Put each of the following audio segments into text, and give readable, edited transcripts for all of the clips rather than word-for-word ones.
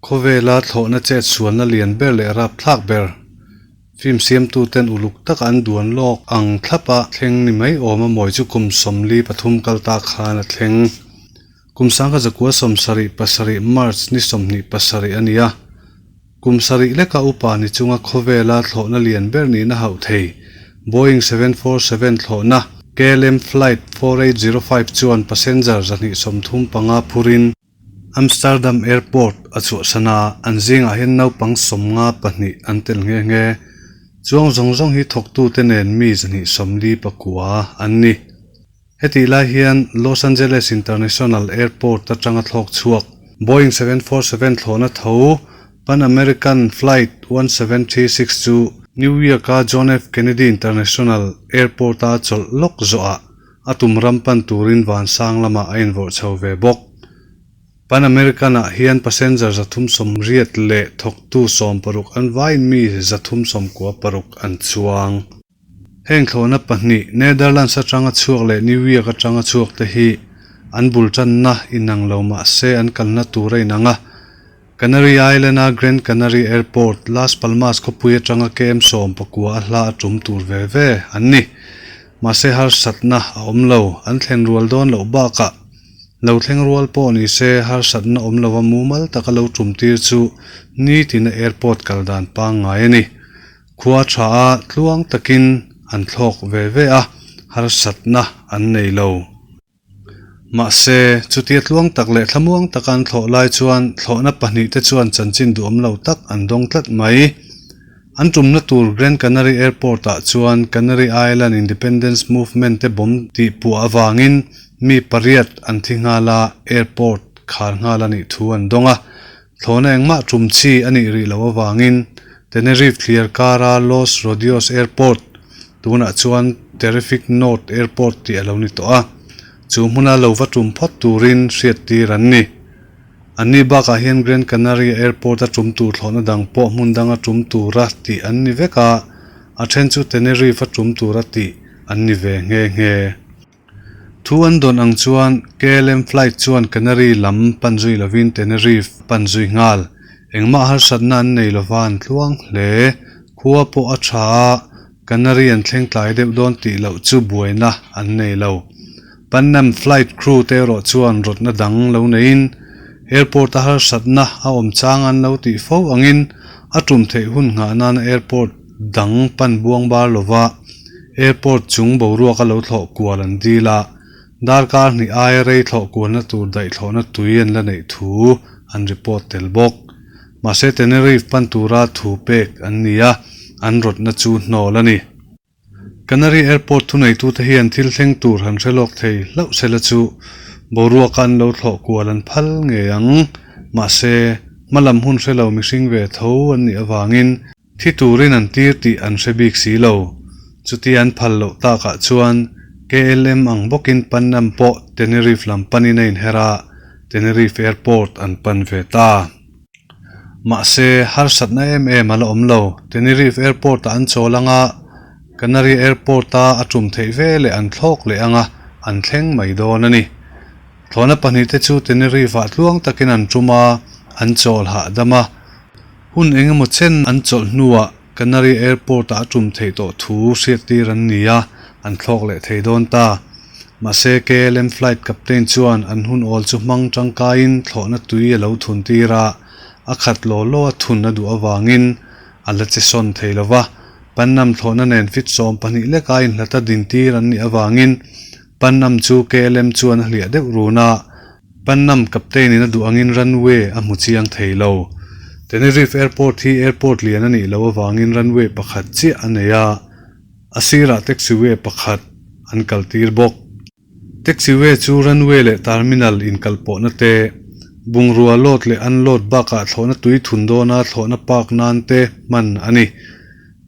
Khawvela thlawhna chet sualna lian ber leh rapthlak ber, film siamtuten uluk taka an duan lawk ang thlapa thleng ni mai awma mawi chu kum 43 kal ta khan a thleng. Kum 1977 March ni 27 a ni a. Kum sarih leka upa ni chunga khawvela thlawhna lian ber nihna hauh thei, Boeing 747 thlawhna KLM Flight 4805 chuan passenger 235 phurin Amsterdam Airport a chhuahsan a, an zingah hian naupang 52 an tel nghe nghe. Chuang zawng zawng hi thawktute nen mi 249 an ni. Hetih lai hian Los Angeles International Airport atanga thlawk chhuak Boeing 747 thlawhna tho Pan American Flight 1736 chu New York-a John F. Kennedy International Airport-a chawlh lawk zawhah a tum ram pan turin vansang lamah a invawrh chho ve bawk. Pan American-ah hian passenger 380 leh thawktu 60 an vaiin mi 396 an chuang. Heng thlawhna pahnih, Netherlands atanga chhuak leh New York atanga chhuak te hi an bul tanna inang lo mah se an kalna tur a inang a. Canary Island-a Gran Canary Airport, Las Palmas khawpui atanga KM 19 a hla a tum tur ve ve an ni. Mahse harsatna a awm lo, an thlen rual dawn loh bakah lo thleng rual pawh ni se harsatna awm lova mumal taka lo tum tir chu nitina airport kal dan pangngai a ni. Khua tha a tluang takin an thlawk ve ve a, harsatna an nei lo. Mahse, chutia tluang tak leh thlamuang taka an thlawh lai chuan thlawhna pahnih te chuan chanchin duhawm lo tak an dawng tlat mai. An tumna tur Grand Canary Airport-ah chuan Canary Island Independence Movement te bomb tih puah avangin mi pariat an thi nghal a, airport khar nghal a nih thu an dawng a. Thlawhna engmah tum chi a nih rih loh avangin Tenerife thliar kara Los Rodeos Airport, tunah chuan Terrific North Airport tih a lo ni tawh a, chu hmuna lo va tum phawt turin hriattir an ni. Anni bakah hian Gran Canaria Airport a tum tur thlawhna dang pawh hmun danga tum tura tih an ni vek a, a then chu Tenerife a tum tura tih an ni ve nghe nghe. Thu an dawn ang chuan KLM flight chuan Canary lam pan zui lovin Tenerife pan zui nghal. Engmah harsatna an nei lova an tluang hle. Khua pawh a tha a, Canary an thleng tlai deuh dawn tih loh chu buaina an nei lo. Pan Am flight crew te erawh chuan rawtna dang lo neiin airport a harsatna a awm chang an lo tih fo angin a tum theih hun nghah nana airport dang pan buang bar lova Airport chung boruak a lo thlawh kual an dil a, darkar hnih aia rei thlawh kualna tur daih thlawhna tui an la neih thu an report tel bawk. Mahse Tenerife pan tura thu pek an ni a, an rawtna chu hnawl a ni. Canary Airport thuneitute hian thil thleng tur han hre lawk thei hlauh sela chu boruaka an lo thlawh kual an phal ngei ang. Mahse, hmalam hun hre lo mihring ve tho an nih avangin Thi turin an tir tih an hre bik si lo. Chutia an phal loh takah chuan KLM ang bawkin Pan Am pawh Tenerife lam panin a inher a, Tenerife Airport an pan ve ta. Mahse, harsatna em em a la awm lo. Tenerife Airport-ah an chawl anga, Canary Airport-a a tum theih ve leh an thlawk leh anga an thleng mai dawn a ni. Thlawhna pahnihte chu Tenerife-ah tluang takin an tum a, an chawl hahdam a. Hun engemaw chen an chawlh hnuah Canary Airport-ah a tum theih tawh thu hriattir an ni a, an thlawk leh thei dawn ta. Mahse, KLM flight captain chuan an hun awl chu hmang tangkaiin thlawhna tui a lo thun tir a, a khat law law a thun a duh avangin a la che sawn thei lo va. Pan Am thlawhna nen fit 12 leka inhlata dintir an nih avangin Pan Am chu KLM chuan a hliah deuh run a. Pan Am captain in a duh angin runway a hmu chiang thei lo. Tenerife Airport hi airport lian a nih loh avangin runway pakhat chiah a nei a, a sirah taxiway pakhat an kaltir bawk. Taxiway chu runway leh terminal inkalpawhna te, bungrua load leh unload bakah thlawhna tui thun dawna thlawhna park nan te hman a ni.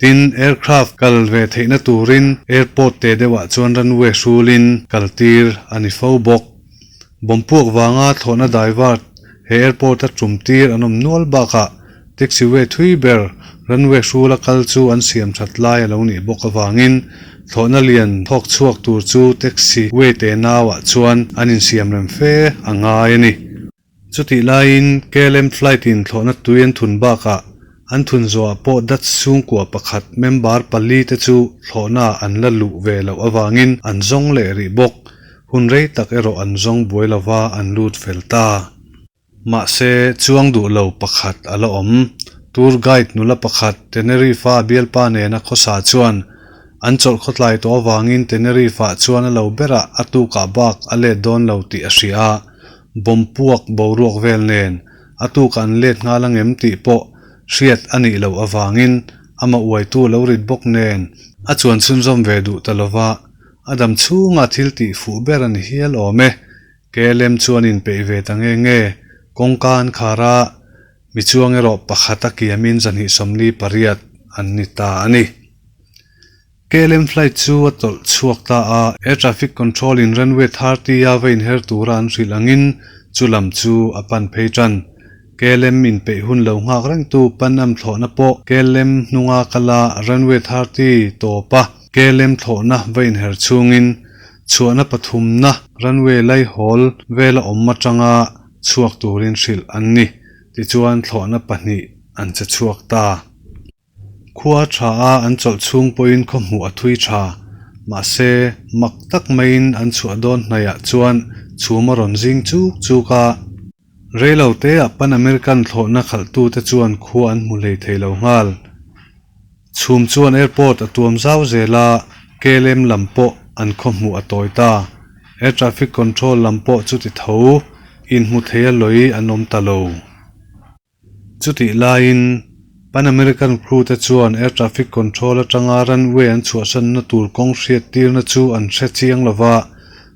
Tin, aircraft kal ve theihna turin airport te deuhah chuan runway hrulin kaltir a ni fo bawk. Bompuak vanga thlawhna divert he airport a tum tir an awm nual bakah taxiway thui ber runway hrula kal chu an siam that lai a lo nih bawk avangin thlawhna lian thawk chhuak tur chu taxiway te nauah chuan an insiam rem fe a ngai a ni. Chutih laiin KLM flight-in thlawhna tui an thun bakah an thun zawhah pawh Dutch chhungkua pakhat member pali te chu thlawhnaah an la luh ve loh avangin an zawng leh rih bawk. Hun rei tak erawh an zawng buai lova an lut fel ta. Mahse, chuang duh lo pakhat a la awm. Tour guide nula pakhat Tenerife-a bialpa nena khawsa chuan an chawlh khawtlai tawh avangin Tenerife-ah chuan a lo berah a tukah bak a let dawn lo tih a hria a. Bomb puak boruak vel nen a tukah an let nghal angem tih pawh hriat a nih loh avangin amah uaitu a lo rit bawk nen a chuan chhunzawm ve duh ta lova a dam chhunga thil tih fuh ber a ni hial awm e. KLM chuan inpeih ve ta nge nge, kawngka an khar a, mi chuang erawh pakhat a kiamin 248 an ni ta a ni. KLM flight chu a tawlh chhuak ta a, Air Traffic Control in runway 30 a va inher tura an hrilh angin chu lam chu a pan phei tan. KLM inpeih hun lo nghak rengtu Pan Am thlawhna pawh KLM hnunga kala runway 30 tawpa KLM thlawhna va inher chhungin Chhuahna pathumna runway laihawl vela awm atanga chhuak turin hrilh an ni. Tichuan thlawhna pahnih an che chhuak ta. Khua tha a an chawlh chhung pawhin khaw hmuh a thui tha. Mahse, mak tak maiin an chhuah dawn hnaihah chuan chhum a rawn zing chuk chuk a. Reilo teah Pan American thlawhna khalhtute chuan khua an hmu hlei thei lo nghal. Chhum chuan airport a tuam zau zel a, KLM lam pawh an khaw hmuh a tawi ta. Air traffic control lam pawh chuti tho, inhmu thei a lawi an awm ta lo. Chutih laiin, Pan American crew te chuan air traffic control atanga runway an chhuahsanna tur kawng hriattirna chu an hre chiang lo va,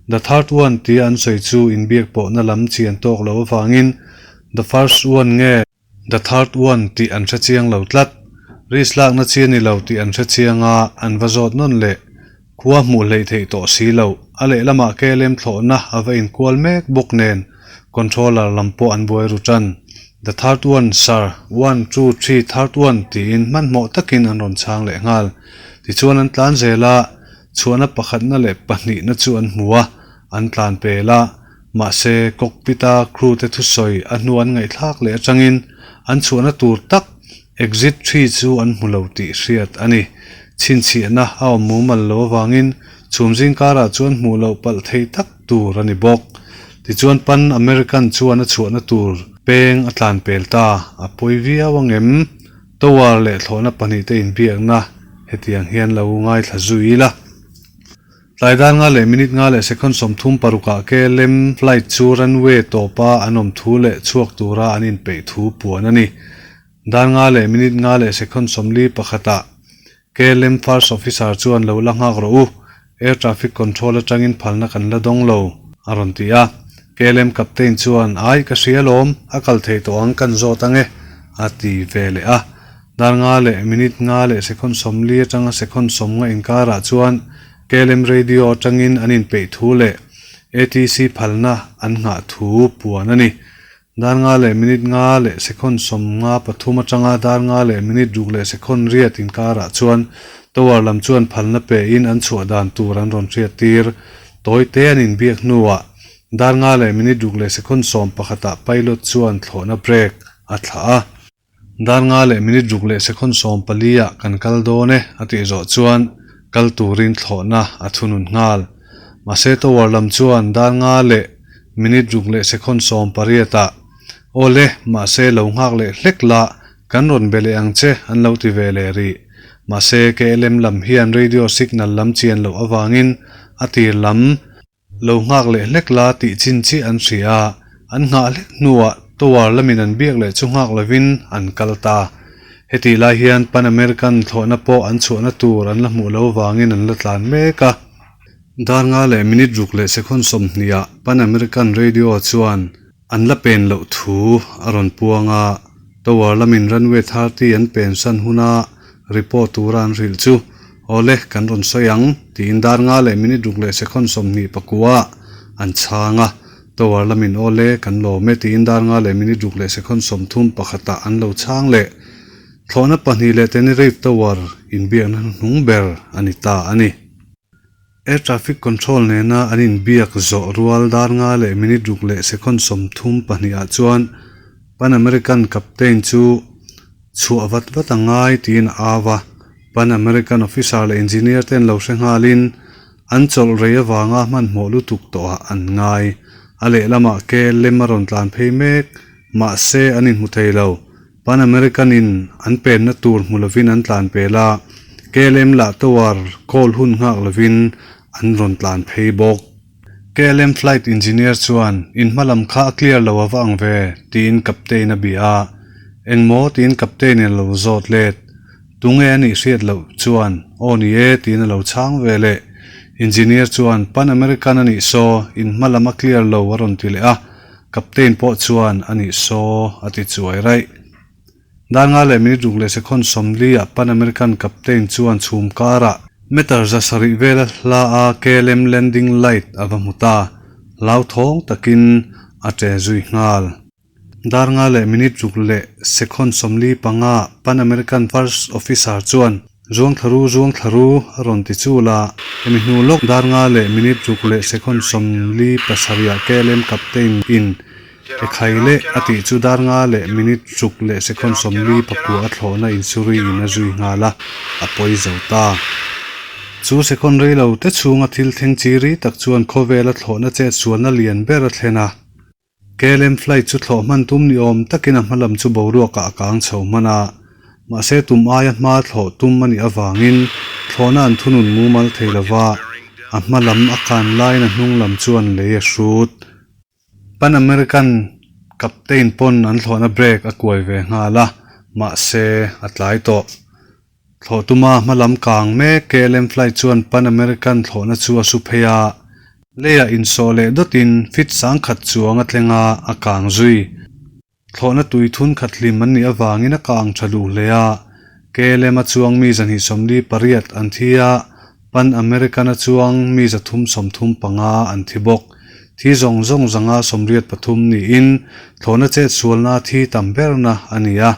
the third one tia an sawi chu inbiak pawhna lam chian tawk loh avangin the first one nge the third one tih an hre chiang lo tlat. Risk lakna chi a ni lo tih an hre chiang a, an va zawt nawn leh. Khua hmuh hleih theih tawh si loh, a lehlamah KLM thlawhna a va inkual mek bawk nen controller lam pawh an buai ru tan. The third one, sir, one, two, three, third one tiin hmanhmawh takin an rawn chhang leh nghal. Tichuan an tlan zel a, chhuahna pakhatna leh pahnihna chu an hmu a, an tlan pel a, mahse cockpit-a crew te thusawi a hnu an ngaihthlak leh atangin an chhuahna tur tak Exit tree chu an hmu lo tih hriat a ni. Chhinchhiahna a awm mumal lo avangin chhum zingkarah chuan hmuh loh palh thei tak tur a ni bawk. Tichuan Pan American chuan a chhuahna tur peng a tlan pel ta, a pawi viau angem? Tower leh thlawhna pahnihte inbiakna hetiang hian lo ngaithla zui ila. Tlai dar nga leh minute nga leh second 36 ah KLM flight chu runway tawpa an awm thu leh chhuak tura an inpeih thu puan a ni. Dar nga leh minute nga leh second 41 ah KLM First Officer chuan lo la nghak rawh u, Air Traffic Control atangin phalna kan la dawng lo, a rawn ti a. KLM Captain chuan, Ai, ka hria lawm, a kal thei tawh ang kan zawt ange, a ti ve leh a. Dar nga leh minute nga leh second 40 atanga second 50 inkarah chuan KLM Radio atangin an inpeih thu leh ATC phalna an nghah thu puan a ni. Dar nga leh minute nga leh second 53 atanga dar nga leh minute ruk leh second riat inkarah chuan tower lam chuan phalna pein an chhuah dan tur an rawn hriat tir. Tawi te an inbiak hnuah dar nga leh minute ruk leh second 11 ah pilot chuan thlawhna brake a thlah a. Dar nga leh minute ruk leh second 14 ah kan kal dawn e a tih zawh chuan kal turin thlawhna a thunun nghal. Mahse tower lam chuan dar nga leh minute ruk leh second 18 ah Aw le, mahse lo nghak leh hlek la, kan rawn be leh ang che an lo ti ve leh rih. Mahse KLM lam hian radio signal lam chian loh avangin a tir lam Lo nghak leh hlek la tih chin chiah an hria a, an nghah hlek hnuah tower lamin an biak leh chu nghak lovin an kal ta. Hetih lai hian Pan American thlawhna pawh an chhuahna tur an la hmuh lo vangin an la tlan mek a. Dar nga leh minute ruk leh second 20 ah Pan American radio chuan An la pen loh thu a rawn puang a, Tower lamin runway 30 an pen san huna report tura an hrilh chu, Awle, kan rawn sawi ang, tiin dar nga leh minute ruk leh second 29 ah an chhang a. Tower lamin Awle, kan lawm e, tiin dar nga leh minute ruk leh second 31 ah an lo chhang leh. Thlawhna pahnih leh Tenerife Tower inbiakna hnuhnung ber a ni ta a ni. Air Traffic Control nena an inbiak zawh rual dar nga leh minute ruk leh second 32 ah chuan Pan American Captain chu chhuah vat vat a ngai tiin a au a. Pan American Officer leh Engineer ten lo hre nghalin an chawlh rei avanga hmanhmawh lutuk tawhah an ngai. A lehlamah KLM a rawn tlan phei mek, mahse an inhmu thei lo. Pan American in an penna tur hmu lovin an tlan pel a, KLM lah tower call hun nghak lovin an rawn tlan phei bawk. KLM flight engineer chuan, In hma lam kha a clear lo a va ang ve, tiin captain a bia a. Engmaw? tiin captain in a lo zawt let. Tunge a nih hriat loh chuan, Aw ni e, tiin a lo chhang ve leh. Engineer chuan, Pan American a nih saw, in hma lam a clear lo a rawn ti leh a. Captain pawh chuan a nih saw a ti chuai raih. Dar nga leh minute ruk leh sekhon 40 ah Pan American Captain chuan chhum karah meter 700 vela hla a KLM landing light a va hmu ta. Hlauthawng takin a che zui nghal. Dar nga leh minute ruk leh sekhon 45 ah Pan American First Officer chuan Zuang thla ru, zuang thla ru, a rawn ti chul a. Hemi hnu lawk dar nga leh minute ruk leh second 47 ah KLM captain in e khai leh a tih chu dar nga leh minute ruk leh second 49 a thlawhna insuri in a zui nghal a, a pawi zo ta. Chu second rei lo te chhunga thil thleng chi ri tak chuan khawvela thlawhna chet sualna lian ber a thlen a. KLM flight chu thlawh hman tum ni awm takin a hma lam chu boruakah a kang chho hman a, mahse tum aia hma thlawh tum a nih avangin thlawhna an thunun mumal thei lova, a hma lam a kan laiin a hnung lam chuan lei a hrut. Pan American captain pawn an thlawhna brake a kuai ve nghal a, mahse a tlai tawh. Thlawh tuma hma lam kang mek KLM flight chuan Pan American thlawhna chu a su phei a, leiah insawh leh dawtin feet 1000 chuang a tleng a, a kang zui. Thlawhna tui thun khat hlim an nih avangin a kang tha duh hle a, KLM a chuang mi 248 an thi a, Pan American a chuang mi 335 an thi bawk. Thi zawng zawng 183 niin thlawhna chetsualna thi tam berna a ni a,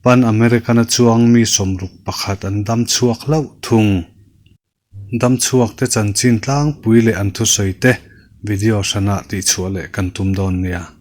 Pan American a chuang mi 61 an dam chhuak hlauh thung. Dam chhuak te chanchin tlangpui leh an thusawi te video hranah tihchhuah leh kan tum dawn nia.